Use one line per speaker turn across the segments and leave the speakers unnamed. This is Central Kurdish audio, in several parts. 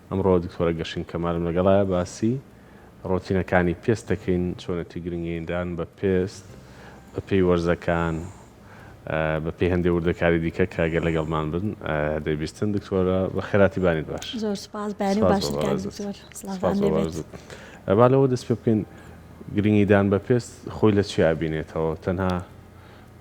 ئەمڕۆ دکتۆرە گەشین کەمالم لەگەڵایە باسی ڕۆتینەکانی پێست دەکەین، چۆنێتی گرنگیدان بە پێست بە پێی وەرزەکان، بە پێی هەندێ وردەکاری دیکە کە گەر لەگەڵمان بن دەیبیستن. دکتۆرە بەخێرهاتی بانیت باش.
زۆر سوپاس بەیانی
سپاس بۆ
باشتر کاک
بەڕێزت.
دکتۆر سڵاوتان
سپاس بۆ
لێ بێت.
بەڕێزت. با لەوە دەست پێ بکەین گرنگیدان بە پێست خۆی لە چیا ئەبینێتەوە؟ تەنها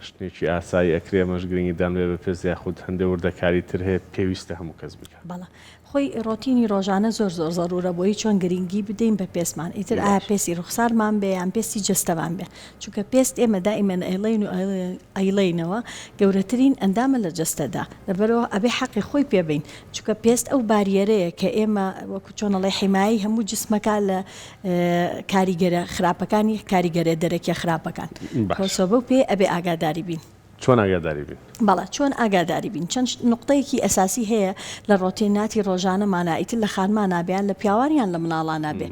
شتێکی ئاسایی ئەکرێ ئەمەش گرنگیدان بێ بە پێست یاخود هەندێ وردەکاری تر هەیە پێویستە هەموو کەس بیکات؟
بەڵێ خۆی ڕۆتینی ڕۆژانە زۆر زۆر زەرورە بۆی چۆن گرنگی بدەین بە پێستمان ئیتر ئایا
باش.
پێستی ڕوخسارمان بێ یان پێستی جەستەمان بێ چونکە پێست ئێمە دائیمەن ئەیڵێین و ئەیڵێینەوە گەورەترین ئەندامە لە جەستەدا لەبەرئەوە ئەبێ حەقی خۆی پێ بەین چونکە پێست ئەو باریەرەیە کە ئێمە وەکو چۆن ئەڵێ حیمایەی هەموو جسمەکە لە کاریگەرە خراپەکانی کاریگەرە دەرەکیە خراپەکان
باش.
خۆ بەو پێیە ئەبێ ئاگاداری بین.
چۆن ئاگاداری بین؟
بەڵێ چۆن ئاگاداری بین؟ چەند نوقتەیەکی ئەساسی هەیە لە ڕۆتیناتی ڕۆژانەمانا ئیتر لە خانمانا بێ یان لە پیاوان یان لە مناڵانا بێ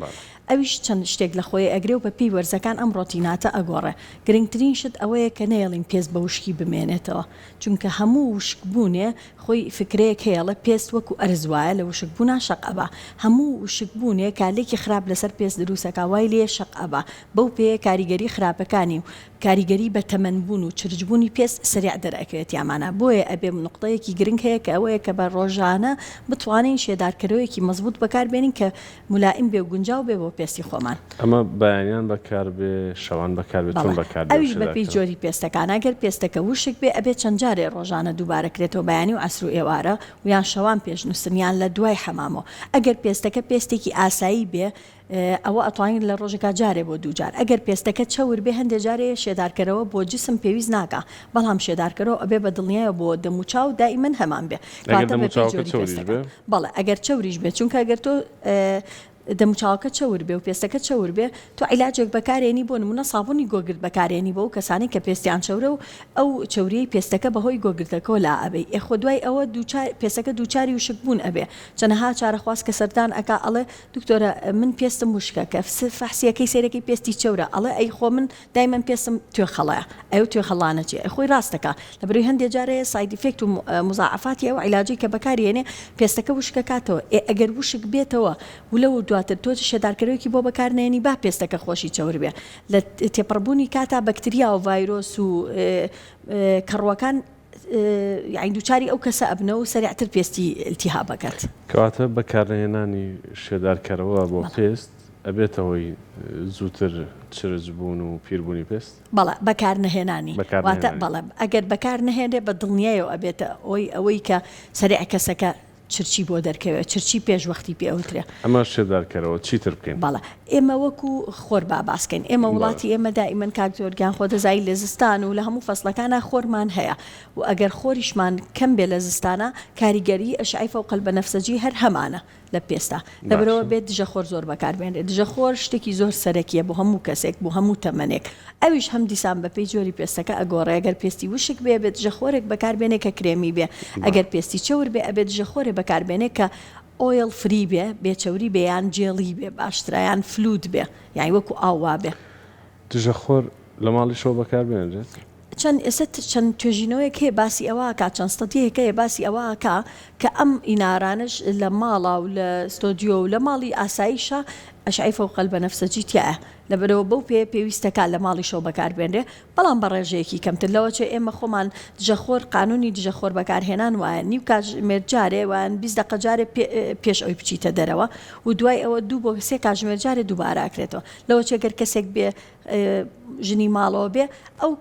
ئەویش چەند شتێک لە خۆی ئەگرێ و بە پێی وەرزەکان ئەم ڕۆتیناتە ئەگۆڕێ گرنگترین شت ئەوەیە کە نەیەڵین پێست بە وشکی بمێنێتەوە چونکە هەموو وشک بوونێ خۆی فکرەیەک هەیە ئەڵێ پێست وەکو ئەرز وایە لە وشک بوونا شەق ئەبا هەموو وشک بوونێ کارلێکی خراپ لەسەر پێست دروست ئەکا وای لێیە شەق ئەبا بەو پێیە کاریگەری خراپەکانی و کاریگەری بە تەمەن بوون و چرچ بوونی پێست سەریع دەرئەکەوێت تیامانا بۆیە ئەبێ نوقتەیەکی گرنگ هەیە کە ئەوەیە کە بە ڕۆژانە بتوانین شێدارکەرەوەیەکی مەزبوت بەکار بێنین کە مولائیم بێ و گونجاو بێ بۆ پێستی خۆمان.
ئەمە بەیانیان بەکار بێ شەوان بەکار بێ چۆن
بەڵێ
بەکار بێ ئەو
ئەویش بەپێی
شێدارکەرەوە؟
جۆری پێستەکانە گەر پێستەکە وشک بێ ئەبێ چەند جارێ ڕۆژانە دووبارە کرێتەوە بەیانی و عەسر و ئێوارە و یان شەوان پێش نوستن یان لە دوای حەمامەوە ئەگەر پێستەکە پێستێکی ئاسایی بێ ئەوە ئەتوانین لە ڕۆژێکا جارێ بۆ دووجار ئەگەر پێستەکە چەور بێ هەندێ جارێ شێدارکەرەوە بۆ جسم پێویست ناکا بەڵام شێدارکەرەوە ئەبێ بە دڵنیایەوە بۆ دەموچاو دائیمەن هەمان بێ
ئەگەر
کەواتە بەپێی
دەموچاوەکە
جۆری
چەوریش
پێستەکە
بێ؟
بەڵێ ئەگەر چەوریش بێ چونکە ئەگەر تۆ دەموچاوەکە چەور بێ و پێستەکە چەور بێ تۆ عیلاجێک بەکارێنی بۆ نمونە سابونی گۆگرد بەکارێنی بۆ ئەو کەسانەی کە پێستیان چەورە و ئەو چەوریەی پێستەکە بەهۆی گۆگردەکەوە لا ئەبەی ئێ خۆ دوای ئەوە دووچار پێستەکە دووچاری وشک بوون ئەبێ چەنەها چارەخواز کە سەردان ئەکا ئەڵێ دکتۆرە من پێستم وشکە کە فەحسیەکەی سەیرەکەی پێستی چەورە ئەڵێ ئەی خۆ من دایمەن پێستم توێخەڵەیە ئەو توێخەڵانە چیە ئەی خۆی ڕاست دەکا لەبەرەوەی هەندێ جار هەیە side effect و مزاعەفاتی ئەو عیلاجەی کە بەکاری هێنێ پێستەکە وشکە کاتەوە ئێ ئەگەر وشک بێتەوە و لەو دواتر تۆ شێدارکەرەوەیەکی بۆ بەکار نەیەنی با پێستەکە خۆشی چەور بێ لە تێپەڕبوونی کاتا بەکتریا و ڤایرۆس و کەڕووەکان یانی دووچاری ئەو کەسە ئەبنەوە و سەریعتر پێستی ئیلتیهاب ئەکات.
کەواتە بەکارنەهێنانی شێدارکەرەوە بۆ پێست ئەبێتە هۆی زووتر چرچ بوون و پیربوونی پێست؟
بەڵێ بەکارنەهێنانی واتە بەڵێ ئەگەر بەکار نەهێنرێ بە دڵنیایەوە ئەبێتە هۆی ئەوەی کە سەریع کەسەکە چرچی بۆ دەرکەوێ چرچی پێش وەختی پێ ئەوترێ.
ئەمە شێدارکەرەوە چیتر بکەین؟
بەڵێ ئێمە وەکو خۆر با باس کەین ئێمە وڵاتی ئێمە دائیمەن کاک زۆر گیان خۆ دەزای لە زستان و لە هەموو فەسڵەکانا خۆرمان هەیە و ئەگەر خۆریشمان کەم بێ لە زستانا کاریگەری ئەشعەی فەوق البنفسجی هەر هەمانە لە پێستا لەبەرئەوە بێت دژە خۆر زۆر بەکار بێنرێت دژە خۆر شتێکی زۆر سەرەکیە بۆ هەموو کەسێک بۆ هەموو تەمەنێک ئەویش هەم دیسان بە پێی جۆری پێستەکە ئەگۆڕێ ئەگەر پێستی وشک بێ ئەبێ دژە خۆرێک بەکار بێنێ کە کرێمی بێ ئەگەر پێستی چەور بێ ئەبێ دژە خۆرێ بەکار بێنێ کە oil free بێ بێ چەوری بێ یان jelly بێ باشترە یان fluid بێ یانی وەکو ئاو وابێ.
دژە خۆر لە ماڵیشەوە بەکار بێنرێت؟
چەند ئێستا چەند توێژینەوەیەک هەیە باسی ئەوە ئەکا چەند study یەک هەیە باسی ئەوە ئەکا کە ئەم ئینارانەش لە ماڵا و لە ستۆدیۆ و لە ماڵی ئاساییشا ئەشعەی فەوق البنفسجی تیایە لەبەرئەوە بەو پێیە پێویستەکا لە ماڵیشەوە بەکار بێنرێ بەڵام بە ڕێژەیەکی کەمتر لەوەچێ ئێمە خۆمان دژەخۆر قانونی دژەخۆر بەکارهێنان وایە نیو کاتژمێر جارێ وایان 20 دەقە جارێ پێش ئەوی بچیتە دەرەوە و دوای ئەوە دوو بۆ سێ کاتژمێر جارێ دووبارە ئەکرێتەوە لەوەچێ گەر کەسێک بێ ژنی ماڵەوە بێ ئەو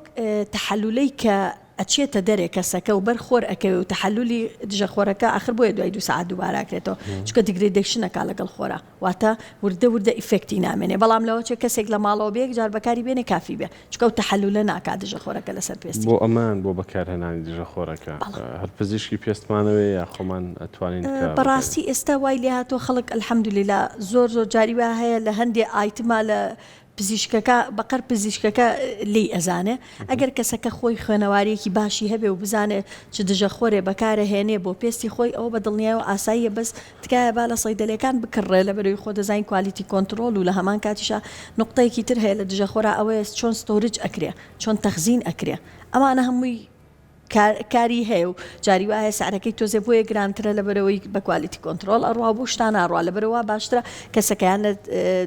تەحەلولەی کە ئەچێتە دەرێ کەسەکە و بەر خۆر ئەکەوێ و تەحەلولی دژە خۆرەکە ئاخر بۆیە دوای دوو سەعات دووبارە ئەکرێتەوە چونکە degradation ئەکا لەگەڵ خۆرا واتە وردە وردە effect ی نامێنێ بەڵام لەوەچێ کەسێک لە ماڵەوە بێ یەک جار بەکاری بێنێ کافی بێ چونکە ئەو تەحەلولە ناکا دژە خۆرەکە لەسەر پێستی.
بۆ ئەمان بۆ بەکارهێنانی دژە خۆرەکە هەر پزیشکی پێستمانەوێ یا خۆمان ئەتوانین کە بەکاری.
بەڕاستی ئێستا وای لێهاتوە خەڵک الحمدللە زۆر زۆر جاری وا هەیە لە هەندێ item ا لە پزیشکەکە بەقەر پزیشکەکە لێی ئەزانێ ئەگەر کەسەکە خۆی خوێنەواریەکی باشی هەبێ و بزانێ چ دژە خۆرێ بەکارەهێنێ بۆ پێستی خۆی ئەوە بە دڵنیایەوە ئاساییە بەس تکایە با لە سەیدەلێکان بکڕێ لەبەرەوەی خۆ دەزانین quality control و لە هەمان کاتیشا نوقتەیەکی تر هەیە لە دژە خۆرا ئەوەیە چۆن storage ئەکرێ چۆن تەخزین ئەکرێ ئەمانە هەمووی. کاری هەیە و جاری وا هەیە سعرەکەی تۆزێ بۆیە گرانترە لەبەرئەوەی بە quality control ئەڕوا و بۆ شتانە ئەڕوا لەبەرئەوە وا باشترە کەسەکە یان لە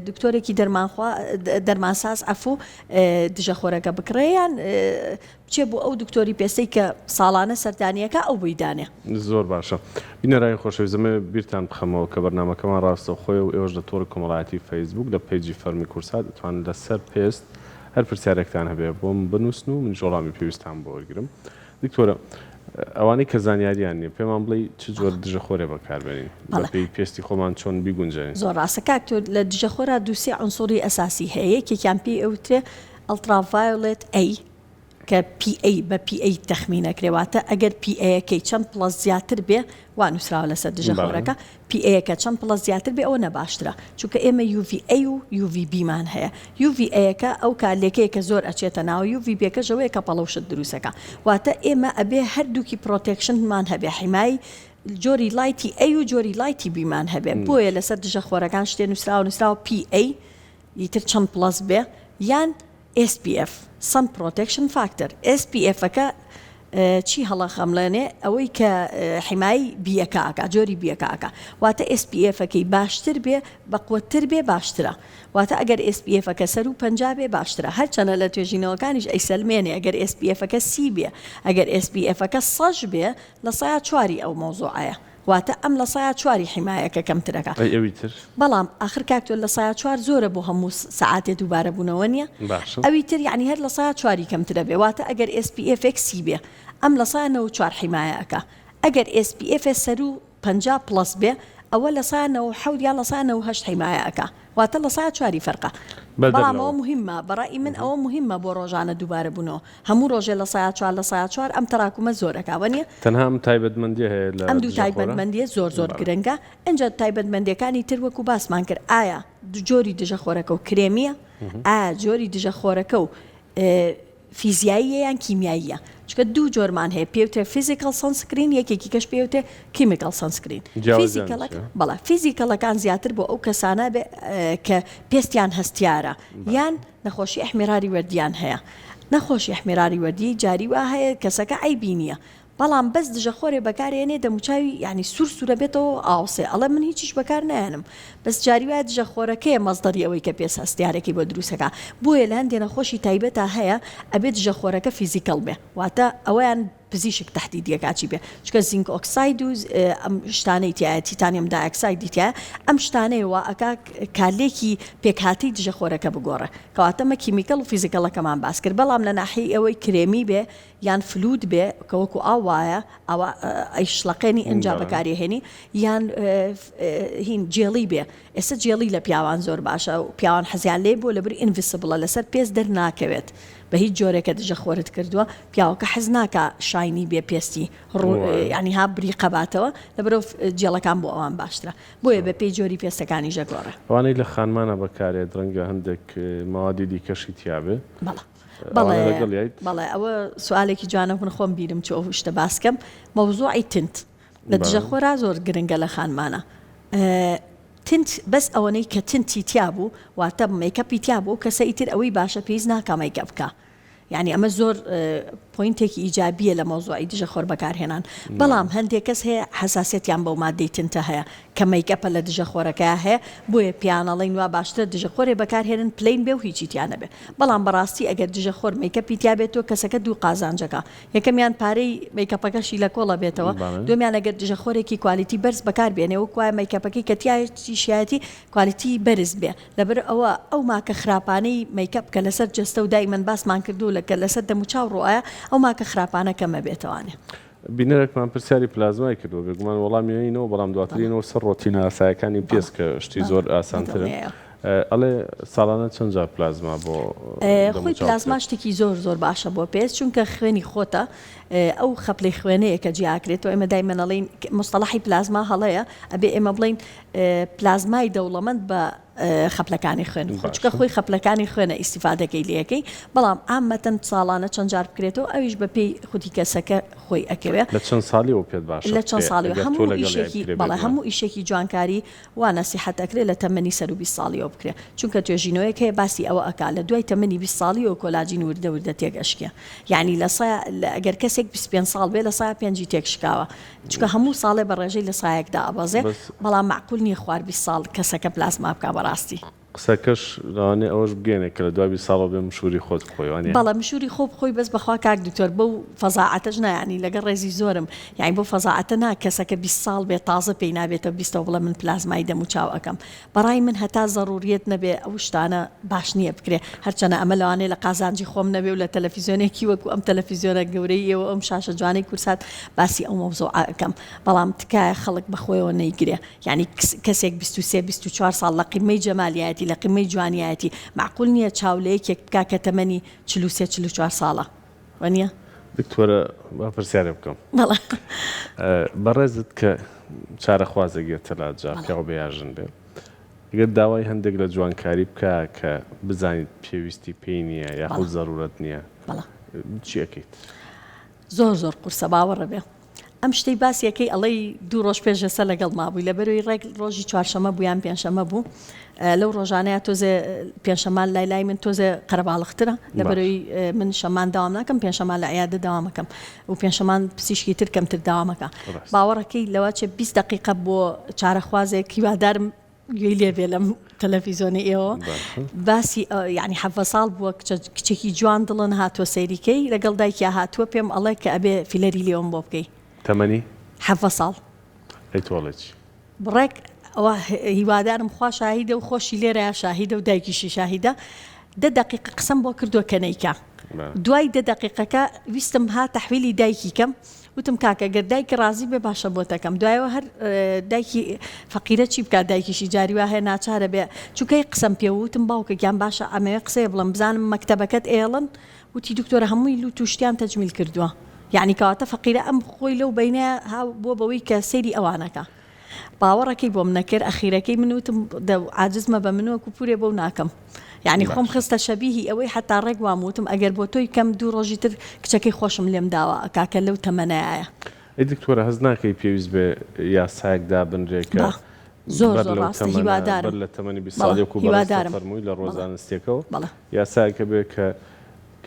دکتۆرێکی دەرمانخوا دەرمانساز عەفوو دژەخۆرەکە بکڕێ یان بچێ بۆ ئەو دکتۆری پێستەی کە ساڵانە سەردانیەکا ئەو بۆی دانێ.
زۆر باشە بینەرانی خۆشەویست دەمەوێت بیرتان بخەمەوە کە بەرنامەکەمان ڕاستەوخۆیە و ئێوەش لە تۆڕی کۆمەڵایەتی فەیسبووک لە پەیجی فەرمی کوردسات ئەتوانن لەسەر پێست هەر پرسیارێکتان هەبێ بۆم بنووسن و منیش وەڵامی پێویستتان بۆ وەرگرم. دکتۆرە ئەوانەی کە زانیاریان نیە پێمان بڵێی چ جۆر دژەخۆرێ بەکاربێنین بەپێی پێستی خۆمان چۆن بیگونجێنین؟
زۆر ڕاستە کاک تۆ لە دژەخۆرا دوو سێ عونسوڕی ئەساسی هەیە یەکێکیان پێی ئەوترێ Ultraviolet A کە PA بە PA تەخمین ئەکرێ واتە ئەگەر PA ەکەی چەند پڵەس زیاتر بێ وا نووسراوە لەسەر دژەخۆرەکە PA ەکە چەند پڵەس زیاتر بێ ئەوە نەباشترە چونکە ئێمە UVA و UVB مان هەیە UVA ەکە ئەو کارلێکەیە کە زۆر ئەچێتە ناوە UVB ەکەش ئەوەیە کە پەڵە و شت دروست ئەکا واتە ئێمە ئەبێ هەردووکی protection مان هەبێ حیمای جۆری light ی A و جۆری light ی B مان هەبێ بۆیە لەسەر دژەخۆرەکان شتێ نووسراوە نووسراوە PA ئیتر چەند پڵەس بێ یان SPF، Sun Protection Factor، SPF ەکە چی هەڵەخەمڵێنێ ئەوەی کە حیمایەی B ەکە ئەکا جۆری B ەکە ئەکا واتە SPF ەکەی باشتر بێ بەقوەتتر بێ باشترە واتە ئەگەر SPF ەکە سەروو 50 بێ باشترە هەرچەنە لە توێژینەوەکانیش ئەیسەلمێنێ ئەگەر SPF ەکە 30 بێ ئەگەر SPF ەکە سەش بێ لە سەیا چواری ئەو مەوزوعەیە واتە ئەم لە سەیا چواری حیمایەکە کەمترەکا.
ئەی ئەوی تر؟
بەڵام ئاخر کاک تۆ لە سەیا چوار زۆرە بۆ هەموو سەعاتێ دووبارە بوونەوە نیە؟
باشە.
ئەوی تر یەعنی هەر لە سەیا چواری کەمترە بێ واتە ئەگەر SPF ێک 30 بێ ئەم لە سەیا 94 حیمایە ئەکا ئەگەر SPF ێ سەروو 50 plus بێ ئەوە لە سەیا 97 یان لە سەیا 98 حیمایە ئەکا. واتە لە سەیا چواری فەرقە.
بەدەر
بەڵام
لەوە.
ئەوە موهیمە بە ڕەئی من ئەوە موهیمە بۆ ڕۆژانە دووبارە بوونەوە هەموو ڕۆژێ لە سەیا چوار لە سەیا چوار ئەم تەراکومە زۆر ئەکا وەنیە؟
تەنها ئەم تایبەتمەندیە هەیە لە
ئەم دوو
دژەخۆرە؟
تایبەتمەندیە زۆر زۆر
بەڵێ.
گرنگە ئینجا تایبەتمەندیەکانی تر وەکو باسمان کرد ئایا جۆری دژەخۆرەکە و کرێمیە ئایا جۆری دژەخۆرەکە و فیزیاییە یان کیمیاییە چونکە دوو جۆرمان هەیە پێوترێ physical sunscreen یەکێکی کەش پێوترێ chemical sunscreen
جیاوازیان
physical ەک
چیە؟
بەڵێ physical ەکان زیاتر بۆ ئەو کەسانە بێ کە پێستیان هەستیارە یان نەخۆشی احمراری وەردیان هەیە نەخۆشی احمراری وەردی جاری وا هەیە کەسەکە عەیبی نییە بەڵام بەس دژە خۆرێ بەکار ێنێ دەموچاوی یانی سور سورە بێتەوە ئاوسێ ئەڵێ من هیچیش بەکار نایەنم بەس جاری وایە دژە خۆرەکەیە مەسدەری ئەوەی کە پێست هەستیارەکەی بۆ دروست ئەکا بۆیە لە هەندێ نەخۆشی تایبەتا هەیە ئەبێ دژە خۆرەکە physical بێ واتە ئەوەیان پزیشک تەحدیدی ئەکا چی بێ چونکە zinc oxide و ئەم شتانەی تیایە titanium dioxide ی تیایە ئەم شتانەیە وا ئەکا کارلێکی پێکهاتەی دژە خۆرەکە بگۆڕێ کەواتە مە chemical و physical ەکەمان باس کرد بەڵام لە ناحیەی ئەوەی کرێمی بێ یان fluid بێ کە وەکو ئاو وایە ئەوە ئەیشڵەقێنی ئینجا بەکاری هێنی یان هین جێڵی بێ ئێستا جێڵی لە پیاوان زۆر باشە و پیاوان حەزیان لێ بۆ لەبری invisible ە لەسەر پێست دەرناکەوێت بە هیچ جۆرێکە دژە خۆرت کردووە پیاوەکە حەز ناکا shiny بێ پێستی ڕوو ینی ها بریقە باتەوە لەبەرەوە جێڵەکان بۆ ئەوان باشترە بۆیە بە پێی جۆری پێستەکانیش ئەگۆڕێ.
ئەوانەی لە خانمانە بەکارێت ڕەنگە هەندێک مەوادی دیکەشی تیابێ.
بەڵێ. بەڵێ بەڵێ ئەوە سوالێکی جوانە من خۆم بیرم چۆ ئەو شتە باس کەم مەوزوعی tint لە دژە خۆرا زۆر گرنگە لە خانمانە tint بەس ئەوەنەی کە tint ی تیا بوو واتە makeup ی تیا بوو کەسە ئیتر ئەوەی باشە پێویست ناکا مەیکەپ بکا یعنی ئەمە زۆر point ێکی ئیجابیە لە مەوزوعی دژە خۆر بەکارهێنان بەڵام هەندێک کەس هەیە حساسیەتیان بەو مادەی tint ە هەیە کە makeup ە لە دژە خۆرەکەیا هەیە بۆیە پێیان ئەڵێین وا باشترە دژە خۆرێ بەکار هێنن plain بێ و هیچی تیا نەبێ بەڵام بەڕاستی ئەگەر دژە خۆر makeup ی تیا بێت تۆ کەسەکە دوو قازانجەکا یەکەمیان پارەی makeup ەکەشی لە کۆڵ ئەبێتەوە دووەمیان ئەگەر دژە خۆرێکی quality بەرز بەکار بێنێ وەک وایە makeup ەکەی کە تیایشیایەتی quality بەرز بێ لەبەر ئەوە ئەو ماکە خراپانەی makeup کە لەسەر جەستە و دایمەن باسمان کردوو لە کە لەسەر دەموچاو ڕوئایە ئەو ماکە خراپانە کەمەبێتەوانێ.
بینەرێکمان پرسیاری پلازمای کردووە، بێگومان وەڵامی نەینەوە، بەڵام دواتر یەنەوە سەر ڕۆتینە ئاسایەکانی پێست کە شتی زۆر ئاسانترن. ئەڵێ ساڵانە چەند جار پلازما بۆ
خۆی پلازما شتێکی زۆر زۆر باشە بۆ پێست چونکە خوێنی خۆتە ئەو خەپلی خوێنەیە کە جیاکرێتەوە ئێمە دایمەن ئەڵێین مستەڵەحی پلازما هەڵەیە ئەبێ ئێمە بڵین پلازمای دەوڵەمەند بە. خەپلەکانی خوێن خۆ چونکە خۆی خەپلەکانی خوێنە ئیستیفادەکەی لێ ئەکەی بەڵام عامەتەن ساڵانە چەند جار بکرێتەوە ئەویش بە پێی خودی کەسەکە خۆی ئەکەوێ.
لە چەند ساڵیەوە پێت باشە
لە چەند ساڵیەوە هەموو ئیشێکی بەڵێ هەموو ئیشێکی جوانکاری وا نەسیحەت ئەکرێ لە تەمەنی سەروو 20 ساڵیەوە بکرێ چونکە توێژینەوەیەک هەیە باسی ئەوە ئەکا لە دوای تەمەنی 20 ساڵیەوە کۆلاجین وردە وردە تێک ئەشکێ یانی لە سەیا ئەگەر کەسێک 25 ساڵ بێ لە سەیا پێنجی تێک شکاوە چونکە هەموو ساڵێ بە ڕێژەی لە سایەک دائەبەزێ بەڵام مەعقول نیە خوار 20 ساڵ کەسەکە پلازما بکا بەڕاستی.
قسەکەش لەوانەیە ئەوەش بگەیەنێ کە لە دوای 20 ساڵەوە بێ مشوری خۆت بخۆی وانیە؟
بەڵێ مشوری خۆ بخۆی بەس بەخوا کاک دکتۆر بەو فەزاعەتەش نا یانی لەگەڵ ڕێزی زۆرم یانی بەو فەزاعەتە نا کەسەکە 20 ساڵ بێ تازە پێی نابێتەوە بیستەوە بڵێ من پلازمای دەم و چاو ئەکەم بەڕای من هەتا زەڕوریەت نەبێ ئەو شتانە باش نیە بکرێ هەرچەنە ئەمە لەوانەیە لە قازانجی خۆم نەبێ و لە تەلەفیزیۆنێکی وەکو ئەم تەلەفیزیۆنە گەورەی ئێوە ئەم شاشە جوانەی کورسات باسی ئەو مەوزوعە ئەکەم بەڵام تکایە خەڵک بەخۆیەوە نەیگرێ یانی کەسێک 23 24 ساڵ لە قیمەی جەمالیایەتی لە قیمەی جوانیایەتی مەعقول نیە چاو لە یەکێک بکا کە تەمەنی 43 44 ساڵە وەنیە؟
دکتۆرە با پرسیارێ بکەم.
بەڵێ.
بەڕێزت کە چارەخوازێک یەتە لات جا پیاو بێ یا ژن بێ گەر داوای هەندێک لە جوانکاری بکا کە بزانیت پێویستی پێی نییە یاخود زەرورەت نییە چی ئەکەیت؟
زۆر زۆر قورسە باوەڕە بێ ئەم شتەی باسی ئەکەی ئەڵێی دوو ڕۆژ پێش ئێستا لەگەڵ مابووی لەبەرەوەی ڕێک ڕۆژی چوارشەمە بوو یان پێنجشەمە بوو لەو ڕۆژانەیە تۆزێ پێنجشەمان لای لای من تۆزێ قەرەباڵخترە لەبەرەوەی من شەمان داوام ناکەم پێنجشەمان لە عیادە داوامەکەم و پێنجشەمان پزیشکی تر کەمتر داوامەکە باوەڕەکەی لەوە چێ 20 دقیقە بۆ چارەخوازێک هیوادارم گوێی لێ بێ لەم تەلەفیزۆنەی ئێوە باسی یعنی حەڤە ساڵ بووە کچە کچێکی جوان دڵن هاتووە سەیریکەی لەگەڵ دایکیا هاتووە پێم ئەڵێ کە ئەبێ فیلەری لێوم بۆ بکەی
تەمەنی
حەڤە ساڵ
ئەی تۆ ئەڵێ چی؟
ڕێک ئەوە هیوادارم خوا شاهیدە و خۆشی لێرەیە شاهیدە و دایکیشی شاهیدە دە دەقیقە قسەم بۆ کردووە کە نەیکا دوای دە دەقیقەکە ویستم ها تەحویلی دایکی کەم وتم کاکە گەر دایکی ڕازی بێ باشە بۆتەکەم دوایەوە هەر دایکی فەقیرە چی بکات دایکیشی جاری وا هەیە ناچارە بێ چونکە هی قسەم پێ وتم باوکە گیان باشە ئەمەوێ قسەیە بڵێم بزانم مەکتەبەکەت ئێڵن وتی دکتۆرە هەمووی لوت و شتیان تەجمیل کردووە یعنی کەواتە فەقیرە ئەم خۆی لەو بەینە ها بووە بەوەی کە سەیری ئەوانەکە باوەڕەکەی بۆم نەکرد ئەخیرەکەی من وتم دە عاجز مەبە من وەکو پورێ بەو ناکەم یعنی خۆم خستە شەبیهی ئەوەی حتا ڕێک وام وتم ئەگەر بۆ تۆی کەم دوو ڕۆژی تر کچەکەی خۆشم لێم داوا ئەکا کە لەو تەمەنایە.
ئەی دکتۆرە هەست ناکەی پێویست بێ یاسایەک دابنرێ کە
با زۆر
بەر
زۆر
لەو
ڕاستە
تەمەنە
هیوادارم
بەر لە تەمەنی 20
بەڵێ
ساڵی وەکو بەڕێزتە
هیوادارم
فەرمووی لە ڕووە
بەڵێ
زانستیەکەوە
بەڵێ.
یاسایەک هەبێ کە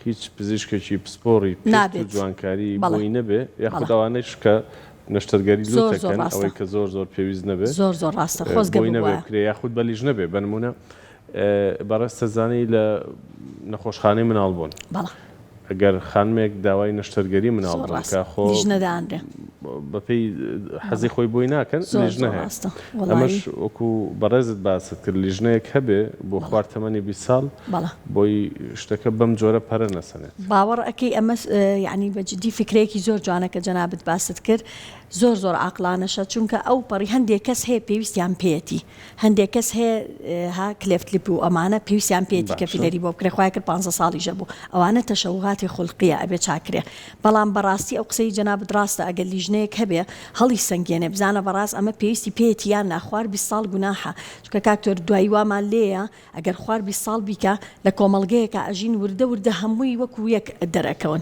هیچ پزیشکێکی پسپۆڕی پێست و
نابێت
جوانکاری
بەڵێ
بۆی نەبێ یاخود
بەڵێ.
ئەوانەیش کە نەشتەرگەری لوت
زۆر زۆر
ئەکەن
ڕاستە.
ئەوەی کە زۆر زۆر پێویست نەبێ
زۆر زۆر ڕاستە خۆزگە
بۆی نەبێ
ببوایە.
بکرێ یاخود بە لیژنە بێ بە نموونە بەڕێز تەزانی لە نەخۆشخانەی مناڵبوون
بەڵێ.
ئەگەر خانمێک داوای نەشتەرگەری مناڵ
زۆر
بوون
ڕاستە
بکا خۆ
لیژنە دانرێ.
بەپێی حەزی
بەڵێ.
خۆی بۆی ناکەن
زۆر
لیژنە
زۆر
هەیە
ڕاستە
ئەمەش
وەڵایی.
وەکو بەڕێزت باست کرد لیژنەیەک هەبێ بۆ
بەڵێ.
خوار تەمەنی 20 ساڵ
بەڵێ.
بۆی شتەکە بەم جۆرە پەرە نەسەنێت.
باوەڕ ئەکەی ئەمە یەعنی بە جدی فیکرەیەکی زۆر جوانە کە جەنابت باست کرد زۆر زۆر عاقڵانەشە چونکە ئەو پەڕی هەندێک کەس هەیە پێویستیان پێیەتی هەندێک کەس هەیە ها cleft lip و ئەمانە پێویستیان پێیەتی کە
باشە.
فیلەری بۆ بکرێ خوای کرد پانزە ساڵیشە بوو ئەوانە تەشەوهاتی خولقیە ئەبێ چاکرێ بەڵام بەڕاستی ئەو قسەی جەنابت ڕاستە ئەگەر لیژنەیەک هەبێ هەڵی سەنگێنێ بزانە بەڕاست ئەمە پێویستی پێیەتی یان نا خوار 20 ساڵ گوناحە چونکە کاک تۆر دوایی وامان لێیە ئەگەر خوار 20 ساڵ بیکا لە کۆمەڵگەیەکا ئەژین وردە وردە هەمووی وەکو یەک دەرئەکەون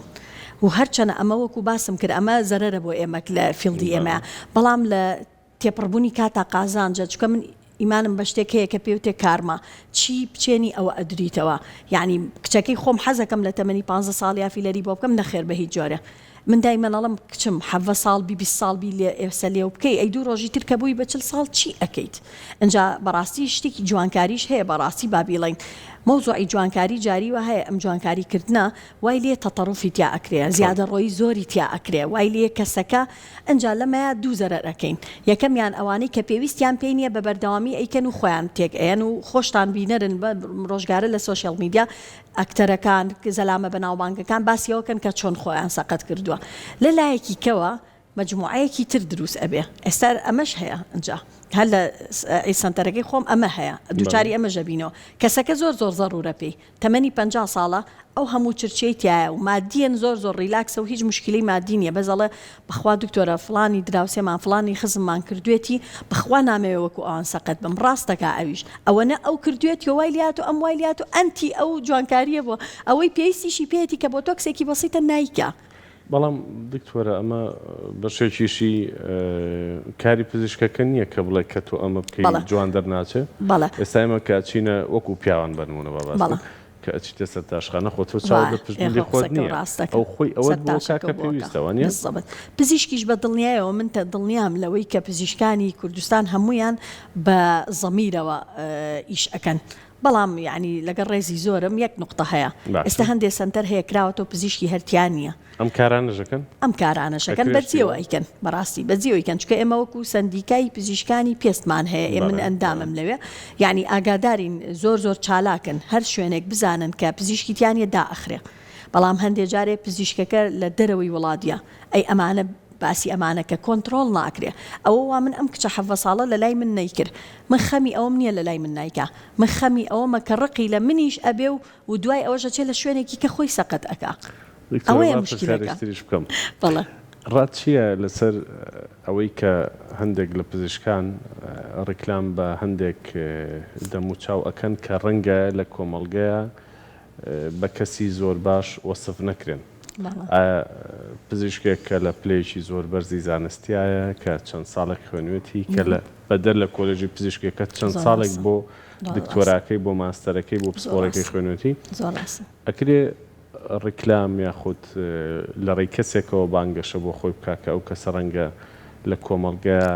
و هەرچەنە ئەمە وەکو باسم کرد ئەمە زەرەرە بۆ ئێمە لە field ی ئێمەیا بەڵام لە تێپەڕبوونی کاتا قازانجە چونکە من ئیمانم بە شتێک هەیە کە پێوتێ کارما چی بچێنی ئەوە ئەدریتەوە یانی کچەکەی خۆم حەزەکەم لە تەمەنی پانزە ساڵیا فیلەری بۆ بکەم نەخێر بە هیچ جۆرێ من دایمەن ئەڵێم کچم حەڤە ساڵ بی 20 ساڵ بی لێ ئێسە لێو بکەی ئەی دوو ڕۆژی تر کە بووی بە 40 ساڵ چی ئەکەیت ئینجا بەڕاستی شتێکی جوانکاریش هەیە بەڕاستی با بیڵێین مەوزوعی جوانکاری جاری وا هەیە ئەم جوانکاری کردنە وای لێ تەتەڕوفی تیا ئەکرێ زیادەڕۆیی زۆری تیا ئەکرێ وای لێ کەسەکە ئنجا لەمەیا دوو زەرەر ئەکەین یەکەمیان ئەوانەی کە پێویستیان پێی نیە بە بەردەوامی ئەیکەن و خۆیان تێک ئەیەن و خۆشتان بینەرن بەم ڕۆژگارە لە social media ئەکتەرەکان زەلامە بەناوبانگەکان باسی ئەوە کەن کە چۆن خۆیان سەقەت کردووە لە لایەکی کەوە. مەجموعەیەکی تر دروست ئەبێ ئێستا ئەمەش هەیە ئینجا هەر لە سەنتەرەکەی خۆم ئەمە هەیە دووچاری ئەمەش ئەبینەوە کەسەکە زۆر زۆر زەڕورە پێی تەمەنی 50 ساڵە ئەو هەموو چرچەی تایە و مادیەن زۆر زۆر relax ە و هیچ مشکلەی مادی نییە بەس ئەڵێ بەخوا دکتۆرە فڵانی دراوسێمان فڵانی خزممان کردوێتی بەخوا نامەوێ وەکو ئەوان سەقەت بم ڕاست دەکا ئەویش ئەوەنە ئەو کردوێتی و وای لێهاتوو ئەم وای لێهاتوو ئەنتی ئەو جوانکاریە بووە ئەوەی پێویستیشی پێیەتی کە بۆتۆکسێکی بەسیتە نایکا.
بەڵام دکتۆرە ئەمە بەشێکیشی کاری پزیشکەکە نییە کە بڵێ کە تۆ ئەمە بکەی جوان دەرناچێ ئێستا ئێمە کە ئەچینە وەکو پیاوان بە نمونە با باس بکەین کە ئەچیتە سەرتاشخانە خۆ تۆ چاوت لە پشت ملی خۆت نییە ئەو خۆی ئەوەت بۆ ئەکا کە پێویستە وانیە؟
پزیشکیش بە دڵنیایەوە من دڵنیام لەوەی کە پزیشکانی کوردستان هەموویان بە زەمیرەوە ئیش ئەکەن بەڵام یەعنی لەگەڵ ڕێزی زۆرم یەک نوقتە هەیە ئێستا هەندێ سەنتەر هەیە کراوەتەوە پزیشکی هەر تیا نییە.
ئەم کارانەش ئەکەن؟
ئەم کارانەش ئەکەن بە جیەوە ئەیکەن بەڕاستی بە جیەوە ئەیکەن چونکە ئێمە وەکو سەندیکای پزیشکانی پێستمان هەیە ئێ من ئەندامم لەوێ یەعنی ئاگادارین زۆر زۆر چالاکن هەر شوێنێک بزانن کە پزیشکی تیا نییە دائەخرێ بەڵام هەندێ جارێ پزیشکەکە لە دەرەوەی وڵات یە ئەی ئەمانە باسی ئەمانە کە کۆنتڕۆڵ ناکرێ ئەوە وا من ئەم کچە حەڤە ساڵە لە لای من نەیکرد من خەمی ئەوەم نیە لە لای من نایکا من خەمی ئەوەمە کە ڕقی لە منیش ئەبێ و و دوای ئەوەش ئەچێ لە شوێنێکی کە خۆی سەقەت ئەکا
دکتۆرە
ئەوەیە
با
موشکیلەکە
پرسیارێکی تریش بکەم
بەڵێ.
ڕات چیە لەسەر ئەوەی کە هەندێک لە پزیشکان ڕیکلام بە هەندێک دەموچاو ئەکەن کە ڕەنگە لە کۆمەڵگەیا بە کەسی زۆر باش وەسف نەکرێن. ئایا پزیشکێک کە لە پلەیەکی زۆر بەرزی زانستیایە کە چەند ساڵێک خوێنوێتی کە لە بەدەر لە کۆلێژی پزیشکیەکە چەند ساڵێک بۆ دکتۆراکەی بۆ ماستەرەکەی بۆ پسپۆڕەکەی خوێنوێتی ئەکرێ ڕیکلام یاخود لە ڕێی کەسێکەوە بانگەشە بۆ خۆی بکا کە ئەو کەسە ڕەنگە لە کۆمەڵگەیا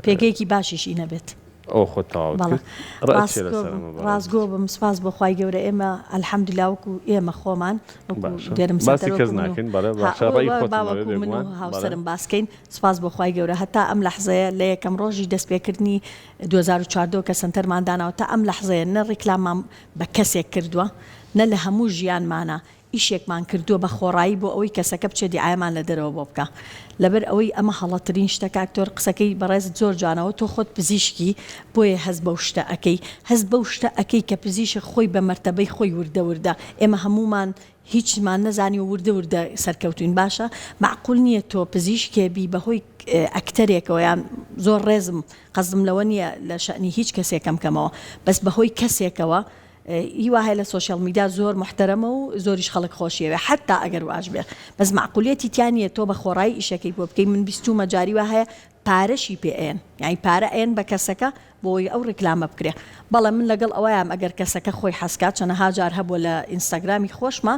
پێگەیەکی باشیشی نەبێت.
ئەوە خۆت تەواوت
بەڵێ
کرد ڕات چیە
ڕاستگۆ
لەسەر
بم
ئەمە بەڕێزت؟
ڕاستگۆ بم سوپاس بۆ خوای گەورە ئێمە الحمدللە وەکو ئێمە خۆمان وەکو
باشە
دێرم
باسی
سەنتەر
کەس
وەکو من و
ناکەین بەڵێ
ها
باشە ڕەئی
وە با
خۆتم ئەوێ
وەکو من و
بێگومان بەڵێ
هاوسەرم باس کەین سوپاس بۆ خوای گەورە هەتا ئەم لەحزەیە لە یەکەم ڕۆژی دەستپێکردنی 2014 کە سەنتەرمان داناوە تا ئەم لەحزەیە نە ڕیکلاممان بە کەسێک کردووە نە لە هەموو ژیانمانا ئیشێکمان کردووە بە خۆڕایی بۆ ئەوەی کەسەکە بچێ دیعایەمان لە دەرەوە بۆ بکا لەبەر ئەوەی ئەمە هەڵەترین شتە کاک تۆر قسەکەی بەڕێزت زۆر جوانەوە تۆ خۆت پزیشکی بۆیە هەست بەو شتە ئەکەی هەست بەو شتە ئەکەی کە پزیشک خۆی بە مەرتەبەی خۆی وردە وردە ئێمە هەموومان هیچمان نەزانی و وردە وردە سەرکەوتوین باشە مەعقول نییە تۆ پزیشکێ بی بەهۆی ئەکتەرێکەوە یان زۆر ڕێزم قەزدم لەوە نییە لە شەنی هیچ کەسێکەم کەمەوە بەس بەهۆی کەسێکەوە هی وا هەیە لە social media زۆر موحتەرەمە و زۆریش خەڵک خۆشی ئەوێ حەتا ئەگەر واش بێ بەس مەعقولیەتی تیا نییە تۆ بە خۆڕایی ئیشەکەی بۆ بکەی من بیستومە جاری وا هەیە پارەشی پێ ئەیەن یانی پارە ئەیەن بە کەسەکە بۆ ئەوەی ئەو ڕیکلامە بکرێ بەڵێ من لەگەڵ ئەوەیام ئەگەر کەسەکە خۆی حەزکات چەنەها جار هەبووە لە ئینستاگرامی خۆشما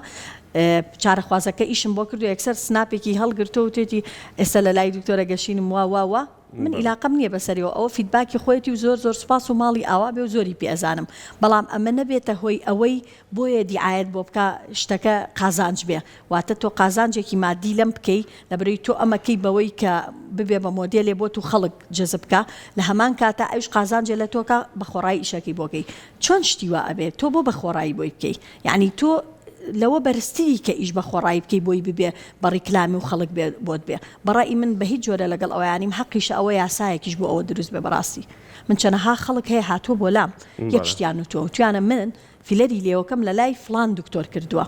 چارەخوازەکە ئیشم بۆ کردو یەکسەر سناپێکی هەڵگرتووە وتێتی ئێستا لە لای دکتۆرە گەشینم وا وا وا من ئیلاقەم نیە بەسەریەوە ئەوە feedback ی خۆیەتی و زۆر زۆر سوپاس و ماڵی ئاوا بێ و زۆری پێ ئەزانم بەڵام ئەمە نەبێتە هۆی ئەوەی بۆیە دیعایەت بۆ بکا شتەکە قازانج بێ واتە تۆ قازانجێکی مادی لەم بکەی لەبرەی تۆ ئەمەکەی بەوەی کە ببێ بە مۆدێلێ بۆت و خەڵک جەزب کا لە هەمان کاتا ئەویش قازانجێ لە تۆکا بە خۆڕایی ئیشەکەی بۆ کەی چۆن شتی وا ئەبێ تۆ بۆ بە خۆڕایی بۆی بکەی یەعنی تۆ لەوە بەرزتری کە ئیش بە خۆڕایی بکەی بۆی ببێ بە ڕیکلامی و خەڵک بێ بۆت بێ بەڕەئی من بە هیچ جۆرە لەگەڵ ئەوەیانیم حەقیشە ئەوە یاسایەکیش بۆ ئەوە دروست بێ بەڕاستی من چەنەها خەڵک هەیە هاتووە بۆ لام یەک شتیان وتووە وتویانە من فیلەری لێوەکەم لە لای فڵان دکتۆر کردووە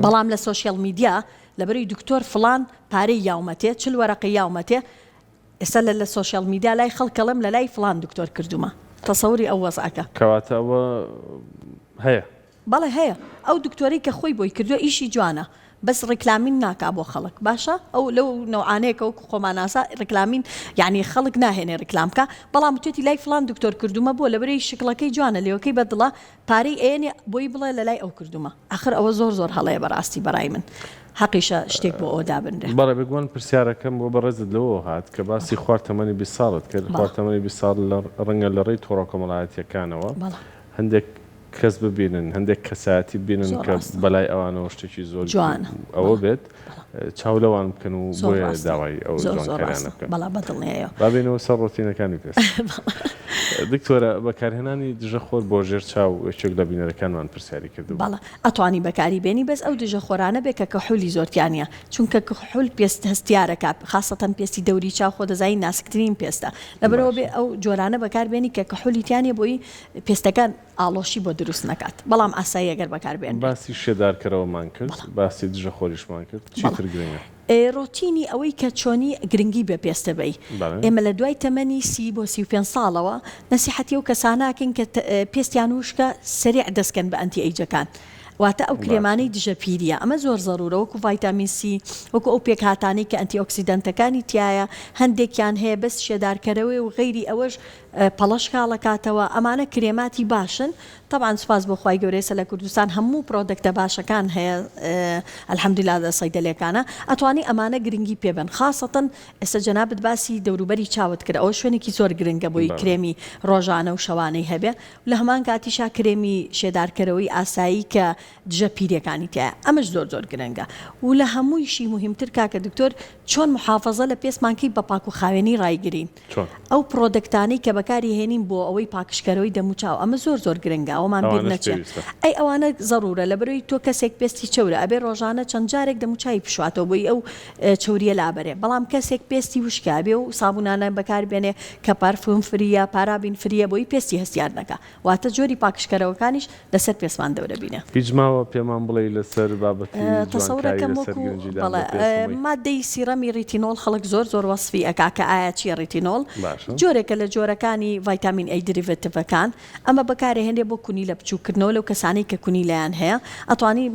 بەڵام لە social media لەبەرەی دکتۆر فڵان پارەی یاومەتێ چل وەرەقەی یاومەتێ ئێستا لە لە social media لای خەڵک ئەڵێم لە لای فڵان دکتۆر کردوومە تەسەوری ئەو وەزعەکە.
کەواتە ئەوە هەیە.
بەڵێ هەیە ئەو دکتۆرەی کە خۆی بۆی کردوە ئیشی جوانە بەس ڕیکلامین ناکا بۆ خەڵک باشە ئەو لەو نەوعانەیە کە وەکو خۆماناسا ڕیکلامین یانی خەڵک ناهێنێ ڕیکلام بکا بەڵام وتێتی لای فڵان دکتۆر کردومە بۆ لەبەرەی شکڵەکەی جوانە لێوەکەی بە دڵە پارەی ئەیەنێ بۆی بڵێ لەلای ئەو کردومە ئاخر ئەوە زۆر زۆر هەڵەیە بەڕاستی بەڕای من حەقیشە شتێک بۆ ئەوە دابنرێ.
بەڵێ بێگومان پرسیارەکەم بۆ بەڕێزت لەوەوە هات کە باسی خوار تەمەنی 20 ساڵت کرد خوار تەمەنی 20 ساڵ ڕەنگە لە ڕێی تۆڕە کۆمەڵایەتییەکانەوە هەندێک. کەس ببینن، هەندێک کەسایەتی ببینن
زۆر
کە
ڕاستە.
بەلای ئەوانەوە شتێکی زۆر
جوانە.
ئەوە
بەڵێ.
بێت،
بەڵێ.
چاو لەوان بکەن و
زۆر
بۆیە
ڕاستە.
داوای ئەو
زۆر زۆر
جوانکاریانە
ڕاستە.
بکەن.
بەڵا بەدڵنیایەوە.
با بێینەوە سەر ڕۆتینەکانی پێست.
بەڵێ.
دکتۆرە، بەکارهێنانی دژە خۆر بۆ ژێر چاو یەکێک لە بینەرەکانمان پرسیاری کردبوو.
بەڵێ ئەتوانی بەکاری بێنی بەس ئەو دژە خۆرانە بێ کە کحولی زۆر تیا نیە چونکە کحول پێست هەستیارەکا خاسەتەن پێستی دەوری چاو خۆ دەزانی ناسکترین پێستە لەبەرئەوە بێ
باشە.
ئەو جۆرانە بەکار بێنی کە کحولی تیا نیە بۆی پێستەکە ئاڵۆشی بۆ دروست نەکات بەڵام ئاساییە گەر بەکار بێنرێت.
باسی شێدارکەرەوەمان کرد
بەڵێ.
باسی دژە خۆریشمان کرد
بەڵێ.
چیتر گرنگە؟
ڕۆتینی ئەوەی کە چۆنی گرنگی بە پێستە بەی
بەڵێ.
ئێمە لە دوای تەمەنی 30 بۆ 35 ساڵەوە نەسیحەتی ئەو کەسانە ئەکەین کە پێستیان وشکە سەریع دەست کەن بە anti-age ەکان واتە ئەو
باشە.
کرێمانەی دژە پیریە ئەمە زۆر زەرورە وەکو ڤایتامین سی وەکو ئەو پێکهاتانەی کە antioxidant ەکانی تیایە هەندێکیان هەیە بەس شێدارکەرەوەی و غەیری ئەوەش پەڵەش کاڵەکاتەوە ئەمانە کرێماتی باشن تەبعەن سوپاس بۆ خوای گەورە ئێستا لە کوردستان هەموو product ە باشەکان هەیە الحمدللە لە صەیدەلێکانە ئەتوانی ئەمانە گرنگی پێ بەن خاسەتەن ئێستا جەنابت باسی دەوروبەری چاوت کرد ئەوە شوێنێکی زۆر گرنگە بۆی
بەڵێ.
کرێمی ڕۆژانە و شەوانەی هەبێ لە هەمان کاتیشا کرێمی شێدارکەرەوەی ئاسایی کە دژە پیریەکانی تیایە ئەمەش زۆر زۆر گرنگە و لە هەموویشی موهیمتر کاکە دکتۆر چۆن محافەزە لە پێستمان کەی بە پاک و خاوێنی ڕایگرین
چۆن؟
ئەو product انەی کە بەکاری هێنین بۆ ئەوەی پاکژکەرەوەی دەموچاو ئەمە زۆر زۆر گرنگە ئەوەمان بیر
ئەوانەش
نەچێ
پێویستە.
ئەی ئەوانە زەڕورە لەبەرئەوەی تۆ کەسێک پێستی چەورە ئەبێ ڕۆژانە چەند جارێک دەموچاوی بشواتەوە بۆی ئەو چەوریە لابەرێ بەڵام کەسێک پێستی وشکە ئەبێ و سابونانە بەکار بێنێ کە پارفوم free یە paraben free یە بۆی پێستی هەستیار نەکا واتە جۆری پاکژکەرەوەکانیش لەسەر پێستمان دەورە بینێ.
هیچ ماوە پێمان بڵێی لەسەر بابەتی جوانکاری
تەسەورەکەم
لەسەر
وەکو
گرنگیدان بە
بەڵێ
پێست هەمووی؟
مادەی serum ی retinol خەڵک زۆر زۆر وەسفی ئەکا کە ئایا چیە retinol؟
باشە.
جۆرێکە لە جۆرەکانی ڤایتامین A derivative ەکان ئەمە بەکارەهێنرێ بۆ کونیلە بچوک کردنەوە لەو کەسانەی کە کونیلەیان هەیە ئەتوانی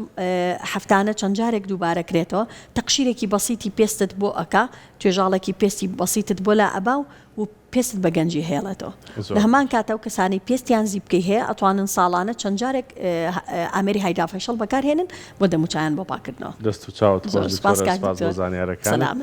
هەفتانە چەند جارێک دووبارە کرێتەوە تەقشیرێکی بەسیتی پێستت بۆ ئەکا توێژاڵێکی پێستی بەسیتت بۆ لا ئەبا و پێست بە گەنجی هێڵێتەوە.
زۆر
لە هەمان
باش.
کاتا ئەو کەسانەی پێستیان زیپکەی هەیە ئەتوانن ساڵانە چەند جارێک ئامێری HydraFacial بەکار هێنن بۆ دەموچایان بۆ پاکردنەوە.
دەست و چاوت
زۆر
خۆش
سوپاس
دکتۆرە
کاک
سپاس بۆ
دکتۆر
زانیارەکانت.
سەلامت.